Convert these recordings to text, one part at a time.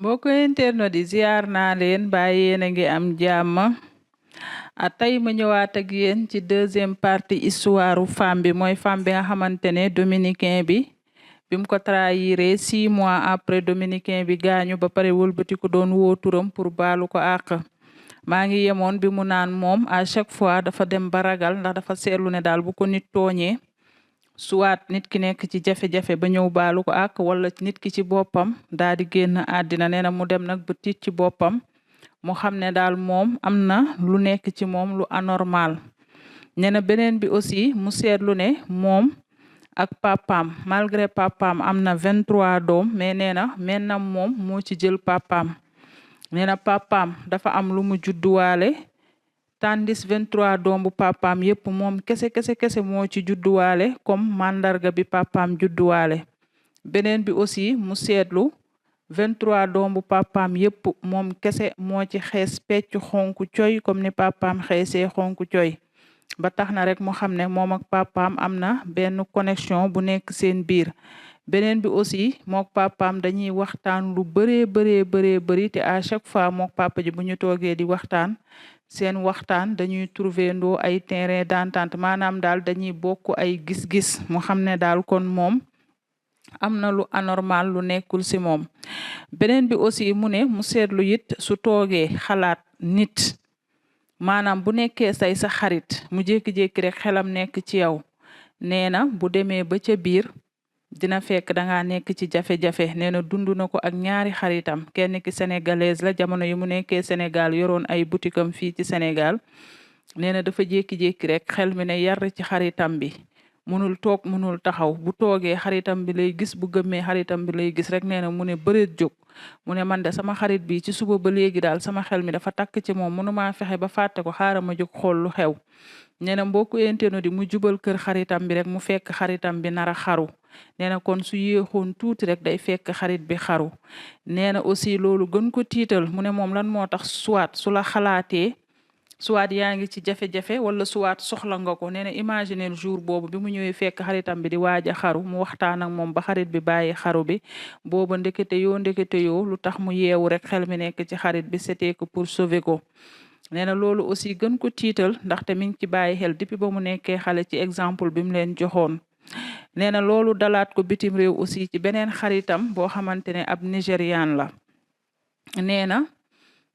mbokk internet di ziar naa leen ba yéen a ngi am jàmm tey ma ñëwaat ak yéen ci deuxième partie histoire femme bi mooy femme bi nga xamante ne dominicain bi bim ko trahiré 6 mois après dominicain bi gaañu ba pare wëlbatiku doon woo turam pour baalu ko àq maa ngi yemoon bi mu naan moom à chaque fois dafa dem ba ragal ndax dafa seetlu ne daal bu ko nit tooñee soit nit ki nekk ci jafe-jafe ba ñëw baalu ko ak wala nit ki ci boppam daa di génn àddina nee na mu dem nag ba tiit ci boppam mu xam ne daal moom am na lu nekk ci moom lu anormal nee na beneen bi aussi mu seetlu ne moom ak papaam malgré papaam am na 23 doom mais nee na maintenant moom moo ci jël papaam nee na papaam dafa am lu mu judduwaale tandis 23 doom bu papaam yépp moom kese moo ci judduwaale comme mandarga bi papaam judduwaale beneen bi aussi mu seetlu 23 doom bu papaam yépp moom kese moo ci xees pecc xonku coy comme ni papaam xeesee xonku coy ba tax na rek mu xam ne moom ak papaam am na benn connexion bu nekk seen biir beneen bi aussi mook papaam dañuy waxtaan lu bëri te à chaque fois mook papa ji bu ñu toogee di waxtaan seen waxtaan dañuy trouver ndoo ay terrain d'entente maanaam daal dañuy bokk ay gis-gis mu xam ne daal kon moom am na lu anormal lu nekkul ci moom beneen bi aussi mu ne mu seetlu it su toogee xalaat nit maanaam bu nekkee say sa xarit mu jékki-jékki rek xelam nekk ci yow nee na bu demee ba ca biir dina fekk danga nekk ci jafe-jafe nee na dund na ko ak ñaari xaritam kenn ki sénégalaise la jamono yi mu nekkee Sénégal yoroon ay butikam fii ci Sénégal nee na dafa jékki-jékki rek xel mi ne yar ci xaritam bi munul toog munul taxaw bu toogee xaritam bi lay gis bu gëmmee xaritam bi lay gis rek nee na mu ne bëreet jóg mu ne man de sama xarit bi ci suba ba léegi daal sama xel mi dafa takk ci moom mënumaa fexe ba fàtte ko xaaral ma jóg xool lu xew nee na mbokku internet di mu jubal kër xaritam bi rek mu fekk xaritam bi nara xaru nee na kon su yéexoon tuuti rek day fekk xarit bi xaru nee na aussi loolu gën ko tiital mu ne moom lan moo tax soit su la xalaatee soit yaa ngi ci jafe-jafe wala soit soxla nga ko nee na imaginer jour boobu bi mu ñëwee fekk xaritam bi di waaj a xaru mu waxtaan ak moom ba xarit bi bàyyi xaru bi booba ndekete yoo lu tax mu yeewu rek xel mi nekk ci xarit bi c'était que pour sauver ko nee na loolu aussi gën ko tiital ndaxte mi ngi ci bàyyi xel depuis ba mu nekkee xale ci exemple bi mu leen joxoon nee na loolu dalaat ko bitim réew aussi ci beneen xaritam boo xamante ne ab nigérian la nee na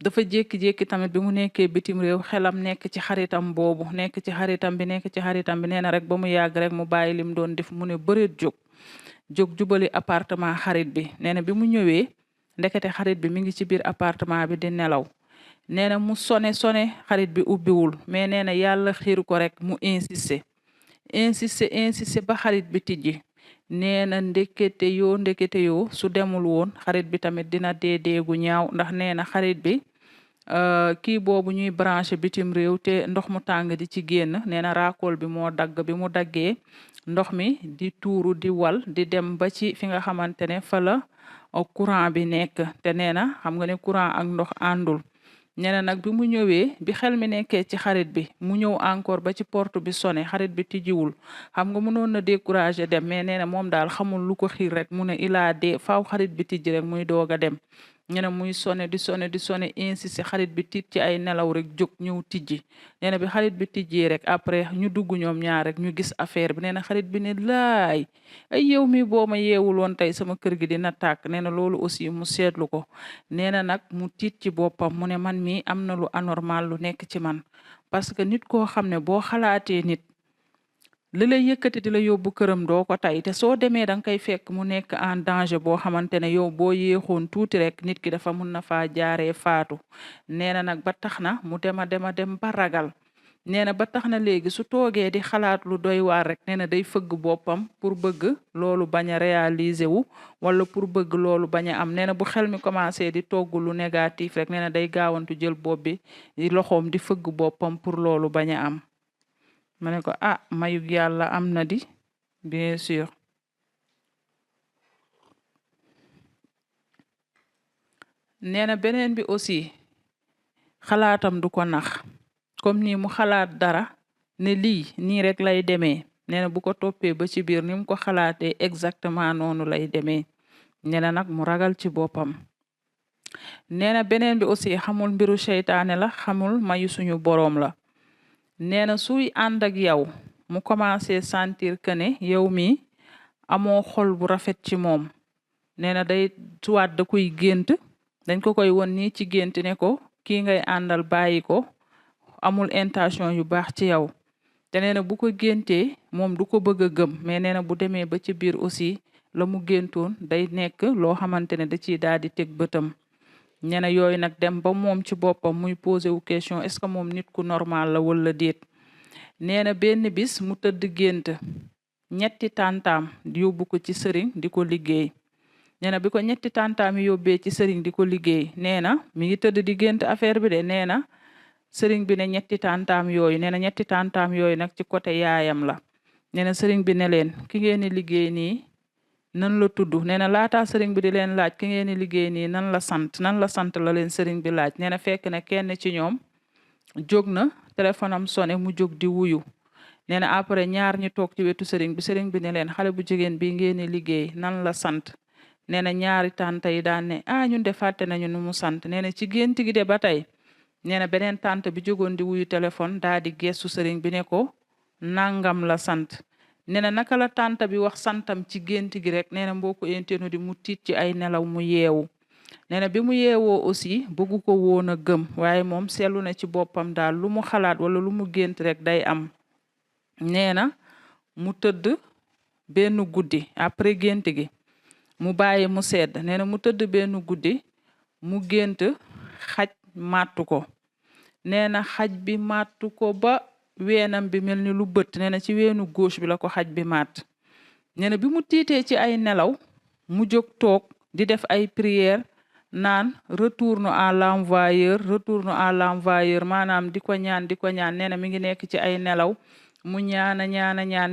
dafa jékki-jékki tamit bi mu nekkee bitim réew xelam nekk ci xaritam boobu nekk ci xaritam bi nee na rek ba mu yàgg rek mu bàyyi lim doon def mu ne bëreet jóg jubali appartement xarit bi nee na bi mu ñëwee ndekete xarit bi mi ngi ci biir appartement bi di nelaw nee na mu sone xarit bi ubbiwul mais nee na yàlla xiir ko rek mu insister ba xarit bi tijji nee na ndekete yoo su demul woon xarit bi tamit dina deedeegu ñaaw ndax nee na xarit bi kii boobu ñuy branché bitim réew te ndox mu tàng di ci génn nee na raakool bi moo dagg bi mu daggee ndox mi di tuuru di wal di dem ba ci fi nga xamante ne fa la courant bi nekk te nee na xam nga ne courant ak ndox àndul nee na nag bi mu ñëwee bi xel mi nekkee ci xarit bi mu ñëw encore ba ci porte bi sonné xarit bi tijjiwul xam nga mënoon na découragé dem mais nee na moom daal xamul lu ko xiir rek mu ne ilaa dee faaw xarit bi tijji rek muy doog a dem nee na muy sonné di sonné insisté xarit bi tiit ci ay nelaw rek jóg ñëw tijji nee na bi xarit bi tijjee rek après ñu dugg ñoom ñaar rek ñu gis affaire bi nee na xarit bi ne laay ay yow mi boo ma yeewul woon tey sama kër gi dina tàkk nee na loolu aussi mu seetlu ko nee na nag mu tiit ci boppam mu ne man mi am na lu anormal lu nekk ci man parce que nit koo xam ne boo xalaatee nit li lay yëkkati di la yóbbu këram doo ko tey te soo demee da nga koy fekk mu nekk en danger boo xamante ne yow boo yéexoon tuuti rek nit ki dafa mun na faa jaaree faatu nee na nag ba tax na mu dem ba ragal nee na ba tax na léegi su toogee di xalaat lu doy waar rek nee na day fëgg boppam pour bëgg loolu bañ a réaliser wu wala pour bëgg loolu bañ a am nee na bu xel mi commencé di togg lu négatif rek nee na day gaawantu jël bopp bi di loxoom di fëgg boppam pour loolu bañ a am ma ne ko mayug yàlla am na di bien sûr nee na beneen bi aussi xalaatam du ko nax comme ni mu xalaat dara ne lii nii rek lay demee nee na bu ko toppee ba ci biir ni mu ko xalaatee exactement noonu lay demee nee na nag mu ragal ci boppam nee na beneen bi aussi xamul mbiru seytaane la xamul mayu suñu boroom la. nee na suy ànd ak yow mu commencé sentir que ne yow mi amoo xol bu rafet ci moom nee na day suwaat da koy gént dañ ko koy won nii ci gént ne ko kii ngay àndal bàyyi ko amul intention yu baax ci yow te nee na bu ko géntee moom du ko bëgg a gëm mais nee na bu demee ba ci biir aussi la mu géntoon day nekk loo xamante ne da ciy daal di teg bëtam. nee na yooyu nag dem ba moom ci boppam muy posé wu question est-ce que moom nit ku normal la wala déet. nee na benn bis mu tëdd gént ñetti tàntaam yóbbu ko ci sëriñ di ko liggéey. nee na bi ko ñetti tàntaam yi yóbbee ci sëriñ di ko liggéey nee na mi ngi tëdd di gént affaire bi de nee na sëriñ bi ne ñetti tàntaam yooyu nee na ñetti tàntaam yooyu nag ci côté yaayam la. nee na sëriñ bi ne leen ki ngeen di liggéey nii nan la tudd nee na laataa sëriñ bi di leen laaj ki ngeen di liggéey nii nan la sant la leen sëriñ bi laaj. nee na fekk na kenn ci ñoom jóg na téléphone am sonné mu jóg di wuyu. nee na après ñaar ñu toog ci wetu sëriñ bi ne leen xale bu jigéen bi ngeen di liggéey nan la sant. nee na ñaari tante yi daan ne ñun de fàtte nañu nu mu sant nee na ci gént gi de ba tey nee na beneen tante bi jógoon di wuyu téléphone daal di gestu sëriñ bi ne ko nangam la sant. nee na naka la tante bi wax santam ci gént gi rek nee na mbokku internet di mu tiit ci ay nelaw mu yeewu. nee na bi mu yeewoo aussi bëggu ko woon a gëm waaye moom seetlu na ci boppam daal lu mu xalaat wala lu mu gént rek day am. nee na mu tëdd benn guddi après gént gi mu bàyyi mu sedd nee na mu tëdd benn guddi mu gént xaj màttu ko. nee na xaj bi màttu ko ba weenam bi mel ni lu bët nee na ci weenu gauche bi la ko xaj bi màtt. nee na bi mu tiitee ci ay nelaw mu jóg toog di def ay prière naan retourne à l'envoyeur maanaam di ko ñaan nee na mi ngi nekk ci ay nelaw mu ñaan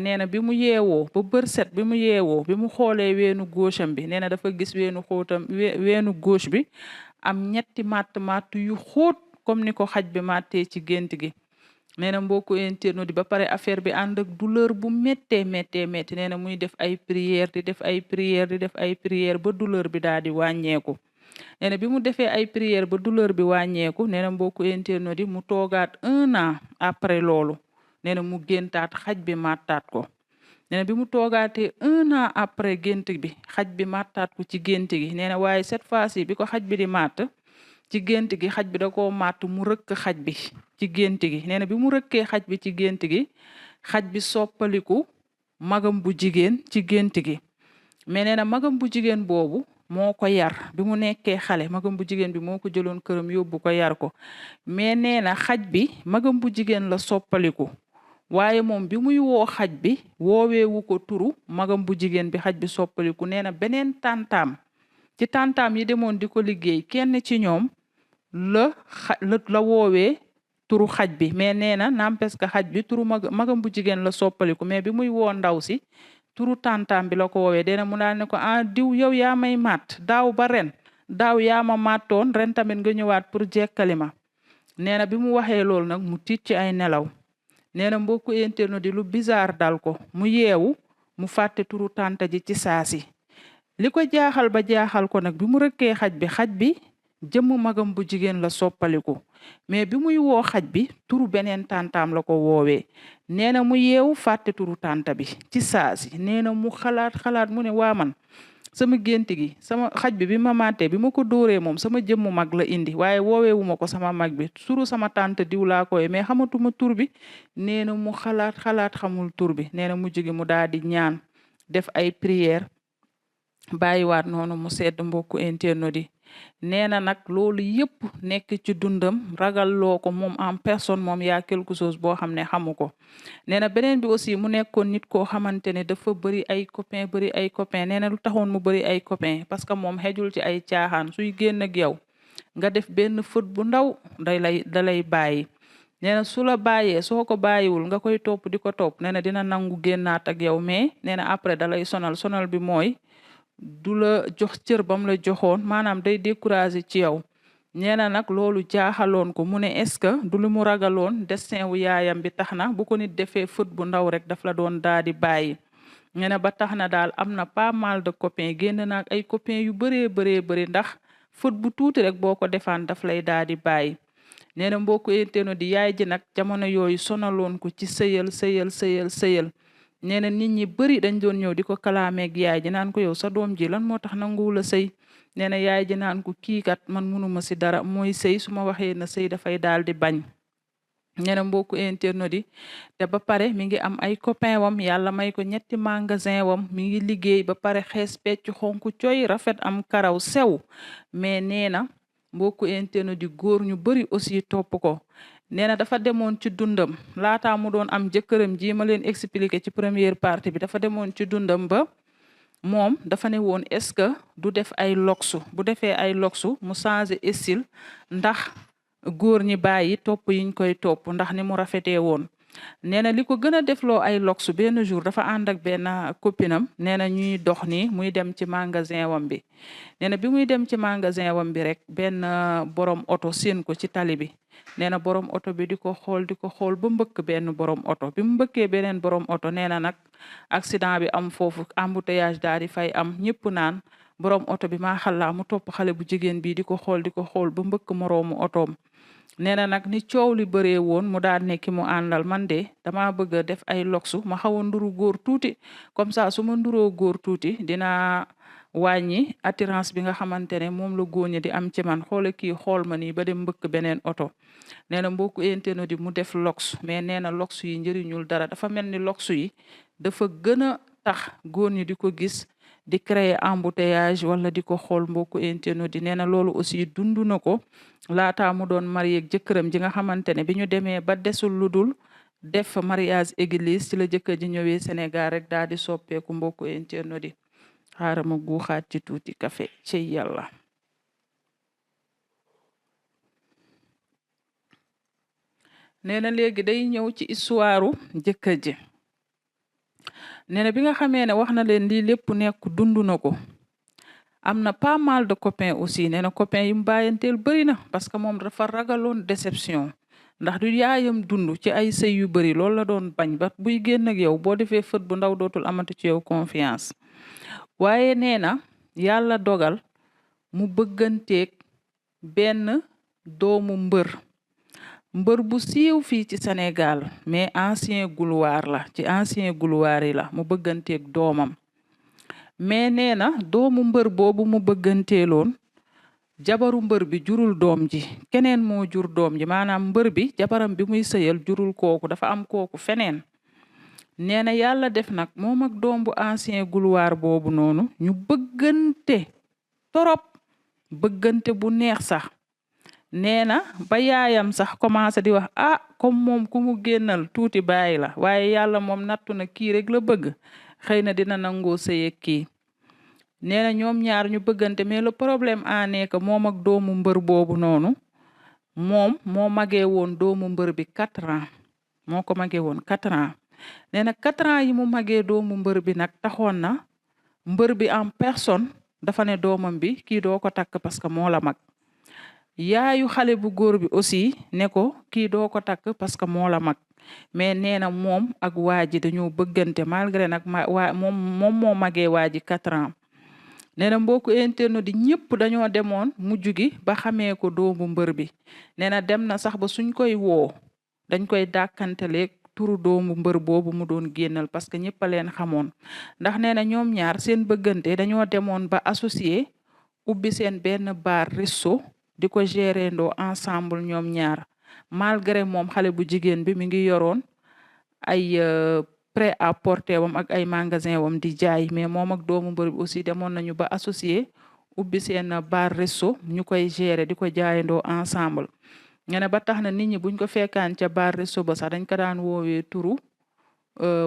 nee na bi mu yeewoo ba bër set bi mu yeewoo bi mu xoolee weenu gauche am bi nee na dafa gis weenu gauche bi am ñetti matt yu xóot comme ni ko xaj bi màttee ci gént gi. nee na mbokku internet di ba pare affaire bi ànd ak douleur bu méttee métti nee na muy def ay prière di def ay prière ba douleur bi daal di wàññeeku. nee na bi mu defee ay prière ba douleur bi wàññeeku nee na mbokku internet di mu toogaat 1 an après loolu nee na mu géntaat xaj bi màttaat ko. nee na bi mu toogaatee 1 an après gént bi xaj bi màttaat ko ci gént gi nee na waaye cette fois-ci bi ko xaj bi di màtt ci gént gi xaj bi da koo màtt mu rëkk xaj bi ci gént gi. nee na bi mu rëkkee xaj bi ci gént gi xaj bi soppaliku magam bu jigéen ci gént gi. mais nee na magam bu jigéen boobu moo ko yar bi mu nekkee xale magam bu jigéen bi moo ko jëloon këram yóbbu ko yar ko. mais nee na xaj bi magam bu jigéen la soppaliku waaye moom bi muy woo xaj bi wooweewu ko turu magam bu jigéen bi xaj bi soppaliku. nee na beneen tàntaam ci tàntaam yi demoon di ko liggéey kenn ci ñoom la woowee turu xaj bi. mais nee na n'empêche que xaj bi turu magam bu jigéen la soppaliku mais bi muy woo ndaw si turu tàntaam bi la ko woowee. dina mu daal ne ko diw yow yaa may màtt daaw ba ren daaw yaa ma màttoon ren tamit nga ñëwaat pour jekkali ma. nee na bi mu waxee loolu nag mu tiit ci ay nelaw. nee na mbokku internet di lu bizarre dal ko mu yeewu mu fàtte turu tànta ji ci saasi. li ko jaaxal ba jaaxal ko nag bi mu rëkkee xaj bi jëmm magam bu jigéen la soppaliku mais bi muy woo xaj bi turu beneen tàntaam la ko woowee. nee na mu yeewu fàtte turu tànta bi ci saasi. nee na mu xalaat mu ne waa man sama gént gi sama xaj bi ma màttee bi ma ko dóoree moom sama jëmmu mag la indi waaye wooweewu ma ko sama mag bi turu sama tànta diw laa koy mais xamatuma tur bi. nee na mu xalaat xamul tur bi. nee na mujj gi mu daal di ñaan def ay prière bàyyiwaat noonu mu sedd mbokku internet yi. nee na nag loolu yëpp nekk ci dundam ragal loo ko moom en personne moom yaa quelque chose boo xam ne xamu ko. nee na beneen bi aussi mu nekkoon nit koo xamante ne dafa bëri ay copain nee na lu taxoon mu bëri ay copain parce que moom xejul ci ay caaxaan suy génn ak yow nga def benn fët bu ndaw da lay bàyyi. nee na su la bàyyee soo ko bàyyiwul nga koy topp di ko topp nee na dina nangu génnaat ak yow mais nee na après da lay sonal bi mooy du la jox cër bam la joxoon maanaam day découragé ci yow. nee na nag loolu jaaxaloon ko mu ne est-ce que du lu mu ragaloon destin wu yaayam bi tax na bu ko nit defee fët bu ndaw rek daf la doon daal di bàyyi. nee na ba tax na daal am na pas mal de copains génn na ak ay copains yu bëree bëri ndax fët bu tuuti rek boo ko defaan daf lay daal di bàyyi nee na mbokku internet di yaay ji nag jamono yooyu sonaloon ko ci sëyal nee na nit ñi bëri dañ doon ñëw di ko kalaameeg yaay ji naan ko yow sa doom ji lan moo tax nanguwula sëy nee na yaay ji naan ko kii kat man mënuma si dara mooy sëy su ma waxee na sëy dafay daal di bañ nee na mbokku internet yi te ba pare mi ngi am ay copain wam yàlla may ko ñetti magasin wam mi ngi liggéey ba pare xees pecc xonk coy rafet am karaw sew mais nee na mbokku internet di góor ñu bëri aussi topp ko nee na dafa demoon ci dundam laataa mu doon am jëkkëram ji ma leen expliqué ci première partie bi dafa demoon ci dundam ba moom dafa ne woon est-ce que du def ay loksu bu defee ay loksu mu changé style ndax góor ñi bàyyi topp yiñ koy topp ndax ni mu rafetee woon nee na li ko gën a defloo ay loksu benn jour dafa ànd ak benn copinam nee na ñuy dox nii muy dem ci magasin wam bi nee na bi muy dem ci magasin wam bi rek benn borom oto seen ko ci tali bi nee na borom oto bi di ko xool ba mbëkk benn borom oto bi mu mbëkkee beneen borom oto nee na nag accident bi am foofu embouteillage daal di fay am ñëpp naan borom oto bi maa xallaa mu topp xale bu jigéen bi di ko xool ba mbëkk moroomu otoom nee na nag ni coow li bëree woon mu daal ne ki mu àndal man de dama bëgg a def ay loksu ma xaw a nduru góor tuuti comme ça su ma nduroo góor tuuti dina wàññi attirance bi nga xamante ne moom la góor ñi di am ci man xoole kii xool ma nii ba dem mbëkk beneen oto nee na mbokku internet di mu def loksu mais nee na loksu yi njëriñul dara dafa mel ni loksu yi dafa gën a tax góor ñi di ko gis di créer embouteillage wala di ko xool mbokku internet di nee na loolu aussi dund na ko laataa mu doon marié ak jëkkëram ji nga xamante ne bi ñu demee ba desul lu dul def mariage église ci la jëkkër ji ñëwee Sénégal rek daal di soppeeku mbokku internet di xaaral ma guuxaat ci tuuti café ci yàlla nee na léegi day ñëw ci histoire jëkkër ji nee na bi nga xamee ne wax na leen lii lépp nekk dund na ko am na pas mal de copains aussi nee na copains yi mu bàyyanteel bëri na parce que moom dafa ragaloon déception ndax du yaayam dund ci ay sëy yu bëri loolu la doon bañ ba buy génn ak yow boo defee fët bu ndaw dootul amati ci yow confiance waaye nee na yàlla dogal mu bëgganteeg benn doomu mbër bu siiw fii ci Sénégal mais ancien gloire la ci ancien gloire yi la mu bëgganteeg doomam mais nee na doomu mbër boobu mu bëgganteeloon jabaru mbër bi jurul doom ji keneen moo jur doom ji maanaam mbër bi jabaram bi muy sëyal jurul kooku dafa am kooku feneen nee na yàlla def nag moom ak doom bu ancien gloire boobu noonu ñu bëggante torop bëggante bu neex sax nee na ba yaayam sax commencé di wax comme moom ku mu génnal tuuti bàyyi la waaye yàlla moom nattu na kii rek la bëgg xëy na dina nangoo sëyeeg kii nee na ñoom ñaar ñu bëggante mais le problème en est que moom ak doomu mbër boobu noonu moom moo magee woon doomu mbër bi 4 ans moo ko magee woon 4 ans nee na 4 ans yi mu magee doomu mbër bi nag taxoon na mbër bi en personne dafa ne doomam bi kii doo ko takk parce que moo la mag yaayu xale bu góor bi aussi ne ko kii doo ko takk parce que moo la mag mais nee na moom ak waa ji dañoo bëggante malgré nag moom moo magee waa ji 4 ans nee na mbokku internet di ñëpp dañoo demoon mujj gi ba xamee ko doomu mbër bi nee na dem na sax ba suñ koy woo dañ koy dàkkanteleeg turu doomu mbër boobu mu doon génnal parce que ñëpp a leen xamoon ndax nee na ñoom ñaar seen bëggante dañoo demoon ba associé ubbi seen benn bar resto di ko gérer ndoo ensemble ñoom ñaar malgré moom xale bu jigéen bi mi ngi yoroon ay prêt-à-porter wam ak ay magasin wam di jaay mais moom ak doomu mbër bi aussi demoon nañu ba associé ubbi seen bar resto ñu koy gérer di ko jaayandoo ensemble nga ne ba tax na nit ñi buñ ko fekkaan ca bar resto ba sax dañ ko daan woowee turu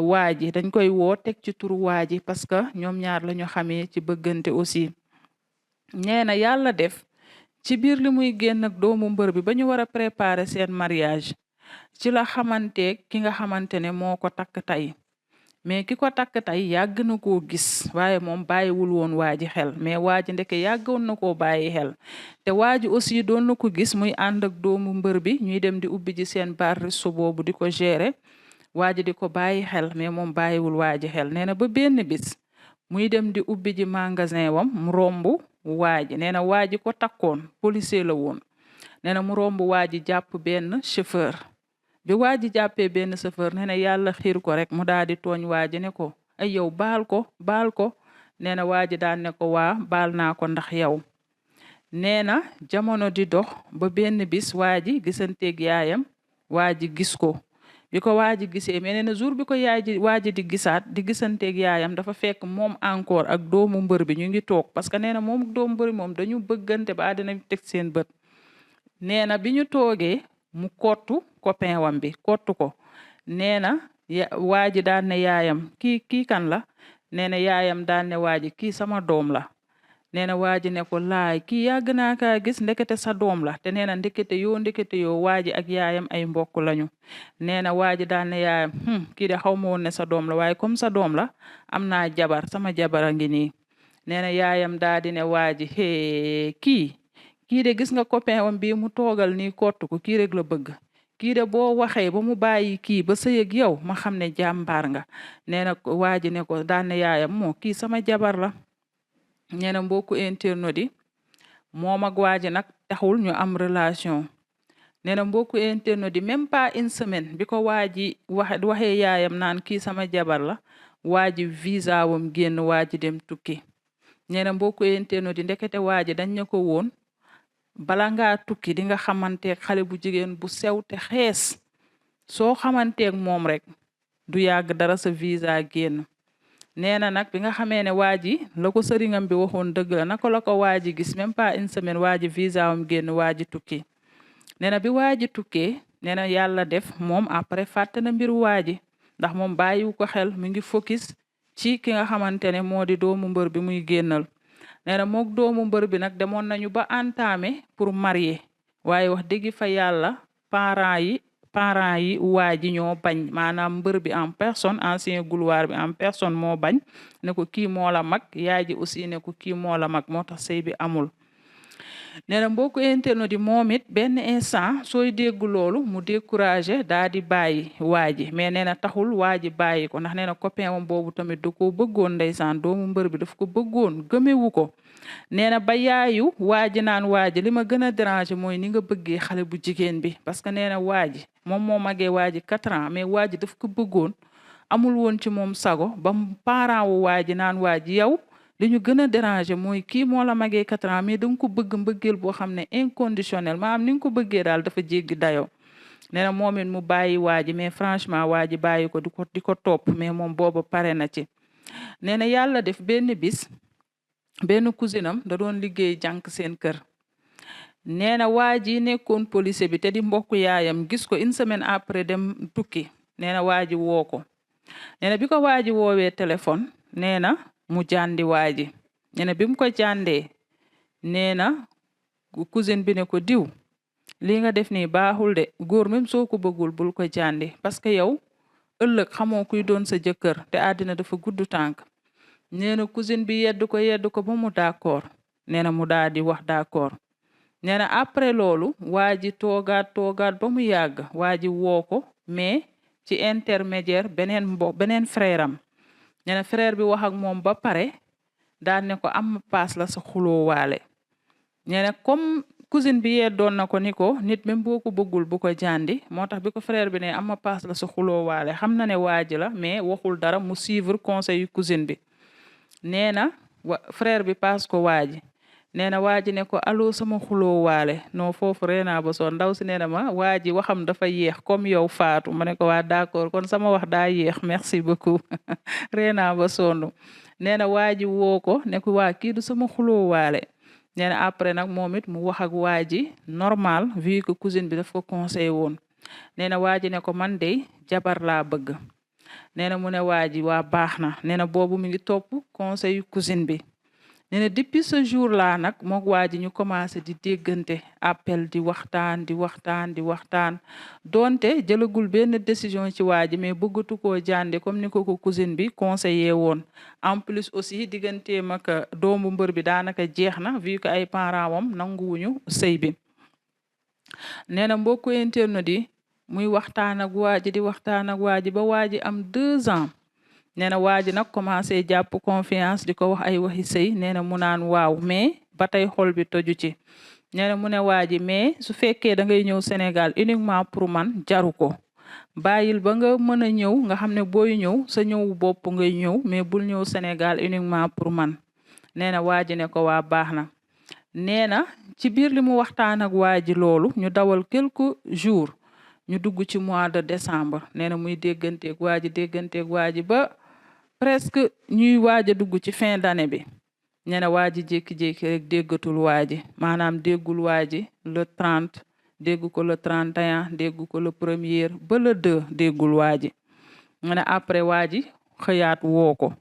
waa ji dañ koy woo teg ci turu waa ji parce que ñoom ñaar la ñu xamee ci bëggante aussi nee na yàlla def ci biir li muy génn ak doomu mbër bi ba ñu war a préparer seen mariage ci la xamanteeg ki nga xamante ne moo ko takk tey mais ki ko takk tey yàgg na koo gis waaye moom bàyyiwul woon waa ji xel mais waa ji ndeke yàggoon na koo bàyyi xel te waa ji aussi doon na ko gis muy ànd ak doomu mbër bi ñuy dem di ubbi ji seen bar resto boobu di ko gérer waa ji di ko bàyyi xel mais moom bàyyiwul waa ji xel nee na ba benn bis muy dem di ubbi ji magasin wam mu romb waa ji nee na waa ji ko takkoon policier la woon nee na mu romb waa ji jàpp benn chauffeur bi waa ji jàppee benn chauffeur nee na yàlla xiir ko rek mu daal di tooñ waa ji ne ko ay yow baal ko nee na waa ji daan ne ko waa baal naa ko ndax yow nee na jamono di dox ba benn bis waa ji gisanteeg yaayam waa ji gis ko bi ko waa ji gisee mais nee na jour bi ko waa ji di gisaat di gisanteeg yaayam dafa fekk moom encore ak doomu mbër bi ñu ngi toog parce que nee na moom ak doomu mbër bi moom dañu bëggante ba àddina teg seen bët nee na bi ñu toogee mu kottu copain wam bi kottu ko nee na waa ji daan ne yaayam kii kan la nee na yaayam daan ne waa ji kii sama doom la nee na waa ji ne ko laay kii yàgg naa kaa gis ndekete sa doom la te nee na ndekete yoo waa ji ak yaayam ay mbokk lañu nee na waa ji daan ne yaayam kii de xaw ma woon ne sa doom la waaye comme sa doom la am naa jabar sama jabar a ngi nii nee na yaayam daa di ne waa ji kii de gis nga copain wam bii mu toogal nii kottu ko kii rek la bëgg kii de boo waxee ba mu bàyyi kii ba sëy ak yow ma xam ne jàmbaar nga nee na waa ji ne ko daan ne yaayam moo kii sama jabar la nee na mbokku internaute yi moom ak waa ji nag taxul ñu am relation nee na mbokku internaute yi même pas une semaine bi ko waa ji waxee yaayam naan kii sama jabar la waa ji visa wam génn waa ji dem tukki nee na mbokku internaute yi ndekete waa ji dañ ne ko woon bala ngaa tukki di nga xamanteeg xale bu jigéen bu sew te xees soo xamanteeg moom rek du yàgg dara sa visa génn nee na nag bi nga xamee ne waa ji la ko sëriñam bi waxoon dëgg la naka la ko waa ji gis même pas une semaine waa ji visa am génn waa ji tukki nee na bi waa ji tukkee nee na yàlla def moom après fàtte na mbiru waa ji ndax moom bàyyiwu ko xel mu ngi focus ci ki nga xamante ne moo di doomu mbër bi muy génnal nee na mook doomu mbër bi nag demoon nañu ba entamé pour marier waaye wax dëgg fa yàlla parents yi waa ji ñoo bañ maanaam mbër bi en personne ancien gloire bi en personne moo bañ ne ko kii moo la mag yaay ji aussi ne ko kii moo la mag moo tax sëy bi amul nee na mbokku internaute yi moom it benn instant sooy dégg loolu mu découragé daa di bàyyi waa ji mais nee na taxul waa ji bàyyi ko ndax nee na copain wam boobu tamit da koo bëggoon ndeysaan doomu mbër bi daf ko bëggoon gëmewu ko nee na ba yaayu waa ji naan waa ji li ma gën a déranger mooy ni nga bëggee xale bu jigéen bi parce que nee na waa ji moom moo magee waa ji 4 ans mais waa ji daf ko bëggoon amul woon ci moom sago ba parent wu waa ji naan waa ji yow li ñu gën a déranger mooy kii moo la magee 4 ans mais da nga ko bëgg mbëggeel boo xam ne inconditionnel maanaam ni nga ko bëggee daal dafa jéggi dayoo nee na moom it mu bàyyi waa ji mais franchement waa ji bàyyi ko di ko topp mais moom booba pare na ci nee na yàlla def benn bis benn cousinam da doon liggéey jànk seen kër nee na waa ji nekkoon policier bi te di mbokk yaayam gis ko une semaine après dem tukki nee na waa ji woo ko nee na bi ko waa ji woowee téléphone nee na mu jàndi waa ji nee na bi mu ko jàndee nee na cousine bi ne ko diw li nga def nii baaxul de góor même soo ko bëggul bul ko jàndi parce que yow ëllëg xamoo kuy doon sa jëkkër te àddina dafa gudd tànk nee na cousine bi yedd ko ba mu d'accord nee na mu daal di wax d'accord nee na après loolu waa ji toogaat ba mu yàgg waa ji woo ko mais ci intermédiaire beneen frère am nee na frère bi wax ak moom ba pare daan ne ko am paas la sa xuloo waale nee na comme cousine bi yeddoon na ko ni ko nit même boo ko bëggul bu ko jàndi moo tax bi ko frère bi ne am ma paas la sa xuloo waale xam na ne waa ji la mais waxul dara mu suivre conseil yu cousine bi nee na frère bi paas ko waa ji nee na waa ji ne ko allo sama xuloo waale non foofu reenaa ba soon ndaw si nee na ma waa ji waxam dafa yéex comme yow Fatou ma ne ko waa d'accord kon sama wax daa yéex merci beaucoup reenaa ba sonn nee na waa ji woo ko ne ko waa kii du sama xuloo waale nee na après nag moom it mu wax ak waa ji normal vu que cousine bi daf ko conseillé woon nee na waa ji ne ko man de jabar laa bëgg nee na mu ne waa ji waa baax na nee na boobu mi ngi topp conseil yu cousine bi nee na depuis ce jour là nag mook waa ji ñu commencé di déggante appel di waxtaan donte jëlagul benn décision ci waa ji mais bëggatu koo jànde comme ni ko cousine bi conseillé woon en plus aussi digganteem ak doomu mbër bi daanaka jeex na vu que ay parents wam nanguwuñu sëy bi nee na mbokku internet yi muy waxtaan ak waa ji di waxtaan ak waa ji ba waa ji am 2 ans nee na waa ji nag commencé jàpp confiance di ko wax ay waxi sëy nee na mu naan waaw mais ba tey xol bi toju ci nee na mu ne waa ji mais su fekkee da ngay ñëw Sénégal uniquement pour man jaru ko bàyyil ba nga mën a ñëw nga xam ne booy ñëw sa ñëw bopp ngay ñëw mais bul ñëw Sénégal uniquement pour man nee na waa ji ne ko waa baax na nee na ci biir li mu waxtaan ak waa ji loolu ñu dawal quelques jours ñu dugg ci mois de décembre nee na muy dégganteeg waa ji ba presque ñuy waaj a dugg ci fin d'année bi nee na waa ji jékki-jékki rek déggatul waa ji maanaam déggul waa ji le 30 dégg ko le 31 dégg ko le 1er ba le 2 déggul waa ji nee na après waa ji xëyaat woo ko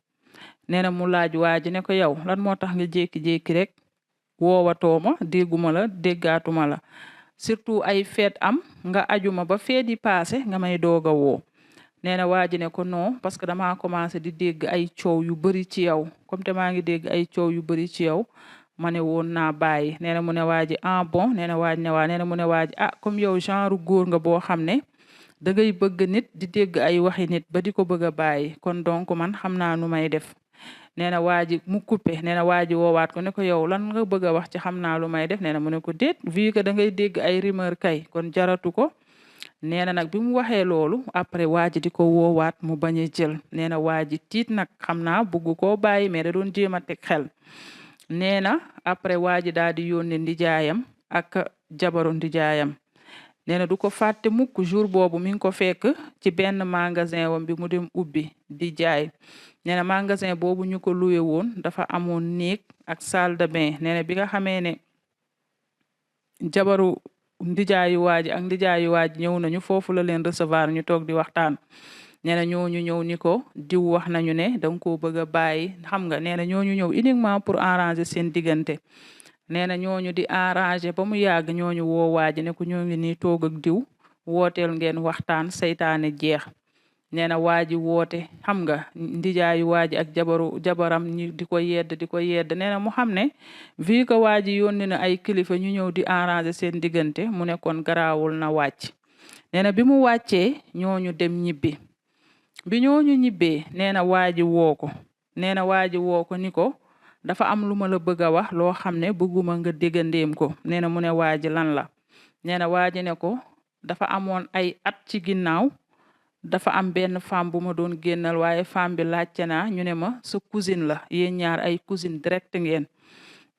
nee na mu laaj waa ji ne ko yow lan moo tax nga jékki-jékki rek woowatoo ma dégguma la déggaatuma la surtout ay feet am nga ajuma ba feet yi paase nga may doog a woo nee na waa ji ne ko non parce que damaa commencé di dégg ay coow yu bëri ci yow comme te maa ngi dégg ay coow yu bëri ci yow ma ne woon naa bàyyi nee na mu ne waa ji ah bon nee na waa ji ne waa nee na mu ne waa ji ah comme yow genre góor nga boo xam ne da ngay bëgg nit di dégg ay waxi nit ba di ko bëgg a bàyyi kon donc man xam naa nu may def nee na waa ji mu coupé nee na waa ji woowaat ko ne ko yow lan nga bëgg a wax ci xam naa lu may def nee na mu ne ko déet vu que da ngay dégg ay rumeur kay kon jaratu ko nee na nag bi mu waxee loolu après waa ji di ko woowaat mu bañ a jël nee na waa ji tiit nag xam naa bëgg koo bàyyi mais da doon jéem a teg xel nee na après waa ji daal di yónni ndijaayam ak jabaru ndijaayam nee na du ko fàtte mukk jour boobu mi ngi ko fekk ci benn magasin wam bi mu dem ubbi di jaay nee na magasin boobu ñu ko loué woon dafa amoon néeg ak salle de bain nee na bi nga xamee ne jabaru ndijaayu waaji ak ndijaayu waaji ñëw nañu foofu la leen recevoir ñu toog di waxtaan nee na ñooñu ñëw ni ko diw wax nañu ne danga koo bëgg a bàyyi xam nga nee na ñooñu ñëw uniquement pour arranger seen diggante nee na ñooñu di arranger ba mu yàgg ñooñu woo waaji ne ko ñoo ngi nii toog ak diw wooteel ngeen waxtaan seytaane jeex nee na waaji woote xam nga ndijaayu waaji ak jabaram ñu di ko yedd nee na mu xam ne vu que waaji yónni na ay kilifa ñu ñëw di arranger seen diggante mu ne kon garaawul na wàcc nee na bi mu wàccee ñooñu dem ñibbi bi ñooñu ñibbee nee na waaji woo ko nee na waaji woo ko ni ko dafa am lu ma la bëgg a wax loo xam ne bëgguma nga déggandeem ko nee na mu ne waaji lan la nee na waaji ne ko dafa amoon ay at ci ginnaaw dafa am benn femme bu ma doon génnal waaye femme bi laajte naa ñu ne ma sa cousine la yéen ñaar ay cousine direct ngeen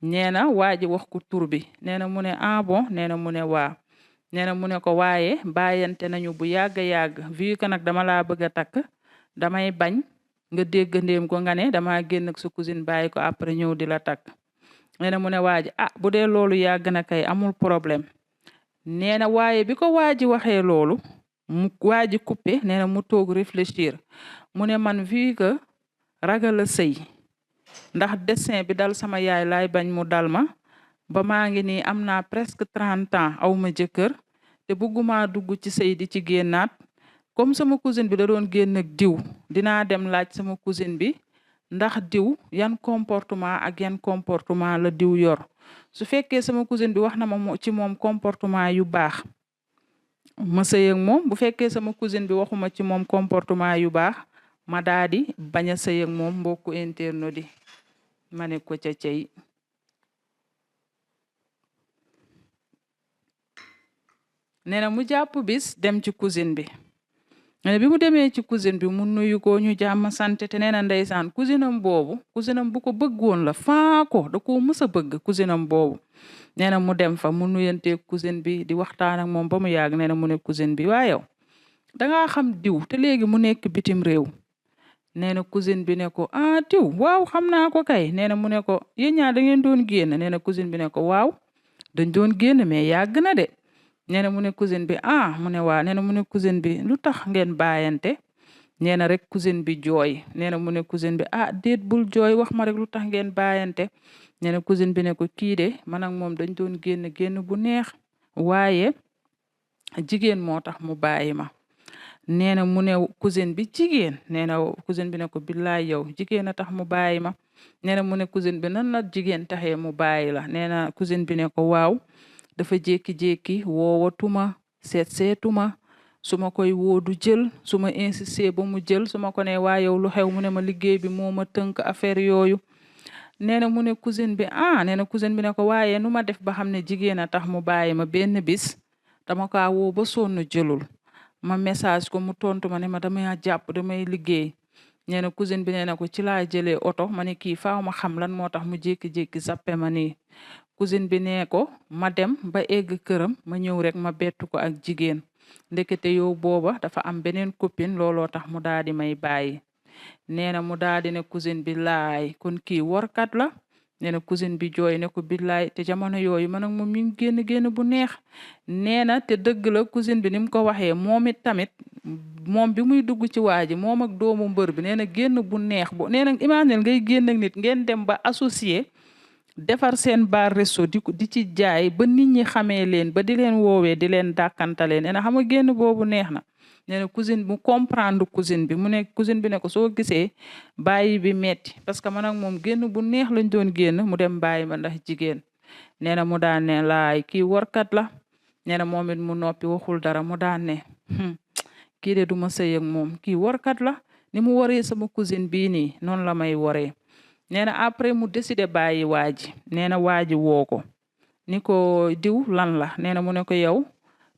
nee na waaji wax ko tur bi nee na mu ne ah bon nee na mu ne waa nee na mu ne ko waaye bàyyante nañu bu yàgg vu que nag dama laa bëgg a takk damay bañ nga déggandeem ko nga ne dama génn ak sa cousine bàyyi ko après ñëw di la takk nee na mu ne waaji ah bu dee loolu yàgg na kay amul problème nee na waaye bi ko waaji waxee loolu mu waaji coupé nee na mu toog réfléchir mu ne man vu que ragal a sëy ndax destin bi dal sama yaay laay bañ mu dal ma ba maa ngi nii am naa presque 30 ans aw ma jëkkër te bëgguma dugg ci sëy di ci génnaat comme sama cousine bi da doon génn ak diw dinaa dem laaj sama cousine bi ndax diw yan comportement ak yan comportement la diw yor su fekkee sama cousine bi wax na ma ci moom comportement yu baax ma sëy ak moom bu fekkee sama cousine bi waxuma ci moom comportement yu baax ma daa di bañ a sëy ak moom mbokku internet di ma ne ko ca cey nee na mu jàpp bis dem ci cousine bi nee na bi mu demee ci cousine bi mu nuyu ko ñu jàmm sant te nee na ndeysaan cousine am boobu cousine am bu ko bëggoon la faa ko da koo mës a bëgg cousine am boobu nee na mu dem fa mu nuyante cousine bi di waxtaan ak moom ba mu yàgg nee na mu ne cousine bi waa yow dangaa xam diw te léegi mu nekk bitim réew nee na cousine bi ne ko ah diw waaw xam naa ko kay nee na mu ne ko yéen ñaar da ngeen doon génn nee na cousine bi ne ko waaw dañ doon génn mais yàgg na de nee na mu ne cousine bi ah mu ne waa nee na mu ne cousine bi lu tax ngeen bàyyante nee na rek cousine bi jooy nee na mu ne cousine bi ah déet bul jooy wax ma rek lu tax ngeen bàyyante nee na cousine bi ne ko kii de man ak moom dañ doon génn bu neex waaye jigéen moo tax mu bàyyi ma nee na mu ne cousine bi jigéen nee na cousine bi ne ko billaay yow jigéen a tax mu bàyyi ma nee na mu ne cousine bi nan la jigéen taxee mu bàyyi la nee na cousine bi ne ko waaw dafa jékki-jékki woowatuma seetuma su ma koy woo du jël su ma insisté ba mu jël su ma ko ne waa yow lu xew mu ne ma liggéey bi moo ma tënk affaire yooyu nee na mu ne cousine bi nee na cousine bi ne ko waaye nu ma def ba xam ne jigéen a tax mu bàyyi ma benn bis dama kaa woo ba sonn jëlul ma message ko mu tontu ma ne ma damay jàpp damay liggéey nee na cousine bi nee na ko ci laa jëlee oto ma ne kii faaw ma xam lan moo tax mu jékki-jékki zappe ma nii cousine bi nee ko ma dem ba egg këram ma ñëw rek ma bettu ko ak jigéen ndekete yow booba dafa am beneen copine looloo tax mu daal di may bàyyi nee na mu daal di ne cousine bi laay kon kii workat la nee na cousine bi jooy ne ko billaay te jamono yooyu man ak moom ñu ngi génn bu neex nee na te dëgg la cousine bi ni mu ko waxee moom it tamit moom bi muy dugg ci waa ji moom ak doomu mbër bi nee na génn bu neex bo nee na imagine ngay génn ak nit ngeen dem ba associé defar seen bar resto di ci jaay ba nit ñi xamee leen ba di leen woowee di leen dàkkantale nee na xam nga génn boobu neex na nee na cousine mu comprendre cousine bi mu ne cousine bi ne ko soo gisee bàyyi bi metti parce que man ak moom génn bu neex lañ doon génn mu dem bàyyi ma ndax jigéen nee na mu daan ne laay kii workat la nee na moom it mu noppi waxul dara mu daan ne kii de du ma sëy ak moom kii workat la ni mu waree sama cousine bii nii noonu la may waree nee na après mu décidé bàyyi waa ji nee na waa ji woo ko ni ko diw lan la nee na mu ne ko yow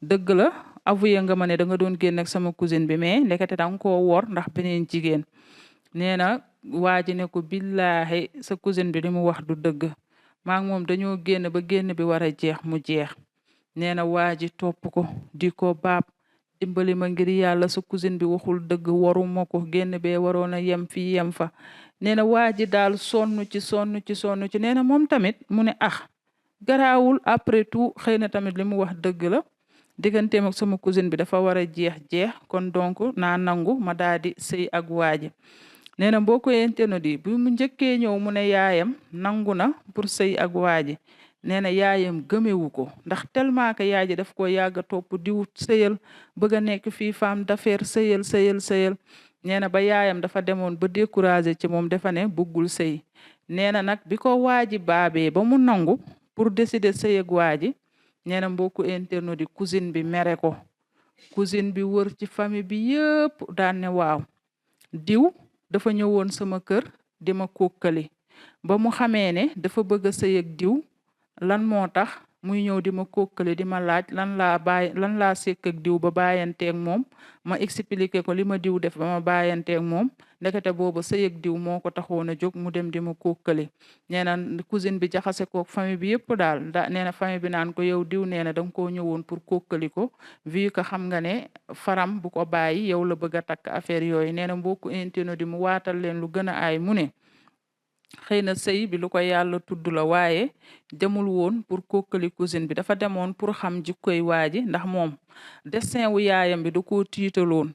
dëgg la avoué nga ma ne da nga doon génn ak sama cousine bi mais ndekete da nga koo wor ndax beneen jigéen nee na waa ji ne ko billaahi sa cousine bi li mu wax du dëgg maa ngi moom dañoo génn ba génn bi war a jeex mu jeex nee na waa ji topp ko di ko baab dimbali ma ngir yàlla sa cousine bi waxul dëgg waruma ko génn bee waroon a yem fii yem fa nee na waa ji daal sonn ci nee na moom tamit mu ne garaawul après tout xëy na tamit li mu wax dëgg la digganteem ak sama cousine bi dafa war a jeex kon donc naa nangu ma daal di sëy ak waa ji nee na boo ko internet yi bu mu njëkkee ñëw mu ne yaayam nangu na pour sëy ak waa ji nee na yaayam gëmewu ko ndax tellement que yaay ji daf ko yàgg a topp diw sëyal bëgg a nekk fii femme d'affaires sëyal nee na ba yaayam dafa demoon ba découragé ci moom dafa ne bëggul sëy nee na nag bi ko waa ji baabee ba mu nangu pour décider sëy ak waa ji nee na mbokku internet di cousine bi mere ko cousine bi wër ci famille bi yëpp daan ne waaw diw dafa ñëwoon sama kër di ma kokkali ba mu xamee ne dafa bëgg a sëy ak diw lan moo tax muy ñëw di ma kokkali di ma laaj lan laa sekk ak diw ba bàyyanteeg moom ma expliqué ko li ma diw def ba ma bàyyanteeg moom ndekete boobu sëy ak diw moo ko taxoon a jóg mu dem di ma kokkali nee na cousine bi jaxase ko famille bi yëpp daal nee na famille bi naan ko yow diw nee na da nga koo ñëwoon pour kokkali ko vu que xam nga ne faram bu ko bàyyi yow la bëgg a takk affaire yooyu nee na mbokku internet di mu waatal leen lu gën a aay mu ne xëy na sëy bi lu ko yàlla tudd la waaye demul woon pour kokkali cousine bi dafa demoon pour xam jikkoy waa ji ndax moom destin wu yaayam bi da koo tiitaloon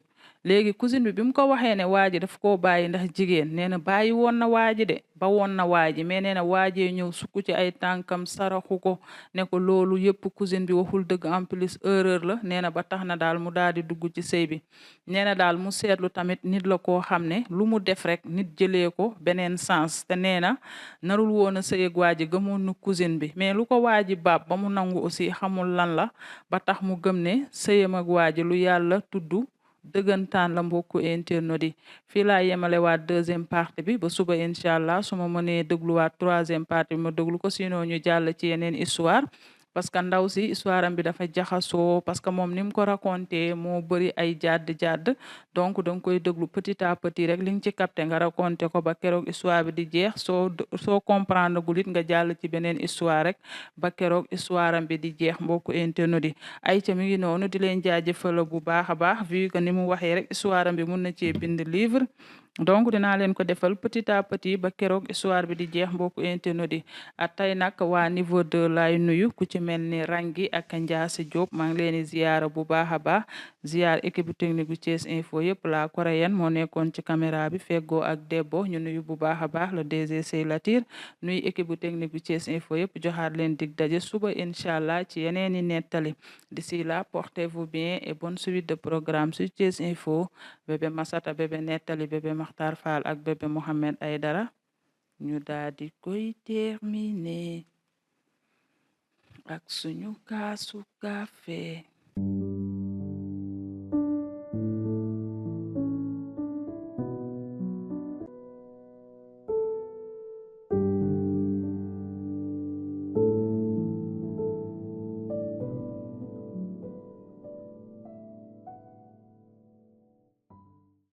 léegi cousine bi mu ko waxee ne waa ji daf koo bàyyi ndax jigéen nee na bàyyi woon na waa ji de ba woon na waa ji mais nee na waajee ñëw sukk ci ay tànkam saraxu ko ne ko loolu yëpp cousine bi waxul dëgg en plus erreur la nee na ba tax na daal mu daal di dugg ci sëy bi nee na daal mu seetlu tamit nit la koo xam ne lu mu def rek nit jëlee ko beneen sens te nee na narul woon a sëy ak waa ji gëmoon na cousine bi mais lu ko waa ji baab ba mu nangu aussi xamul lan la ba tax mu gëm ne sëyam ak waa ji lu yàlla tudd dëggantaan la mbokku internet yi fii laa yemale waat deuxième partie bi ba suba incha allah su ma mënee dégluwaat troisième partie bi ma déglu ko sinon ñu jàll ci yeneen histoire parce que ndaw si histoire am bi dafa jaxasoo parce que moom ni mu ko raconté moo bëri ay jàdd donc da nga koy déglu petit à petit rek li nga ci capté nga raconté ko ba keroog histoire bi di jeex soo comprendre gul it nga jàll ci beneen histoire rek ba keroog histoire am bi di jeex mbokku internet yi ay ca mi ngi noonu di leen jaajëfal bu baax a baax vu que ni mu waxee rek histoire am bi mun na cee bind livre donc dinaa leen ko defal petit à petit ba keroog histoire bi di jeex mbokku internet yi tey nag waa niveau 2 laay nuyu ku ci mel ni Rangi ak Ndiasse Diop maa ngi leen di ziyaara bu baax a baax ziyaar équipe technique bu Thiès Info yëpp la coréenne moo nekkoon ci caméra bi feggoo ak Debbo ñu nuyu bu baax a baax le DG Sey Latir nuyu équipe bu technique bu Thiès Info yëpp joxaat leen dig daje suba incha allah ci yeneen i nettali d'ici là portez-vous bien et bonne suite de programme sur Thiès Info bébé Masata bébé nettali bébé Makhtar Fall ak bébé Mohamed Aydara ñu daal di koy terminer ak suñu kaasu café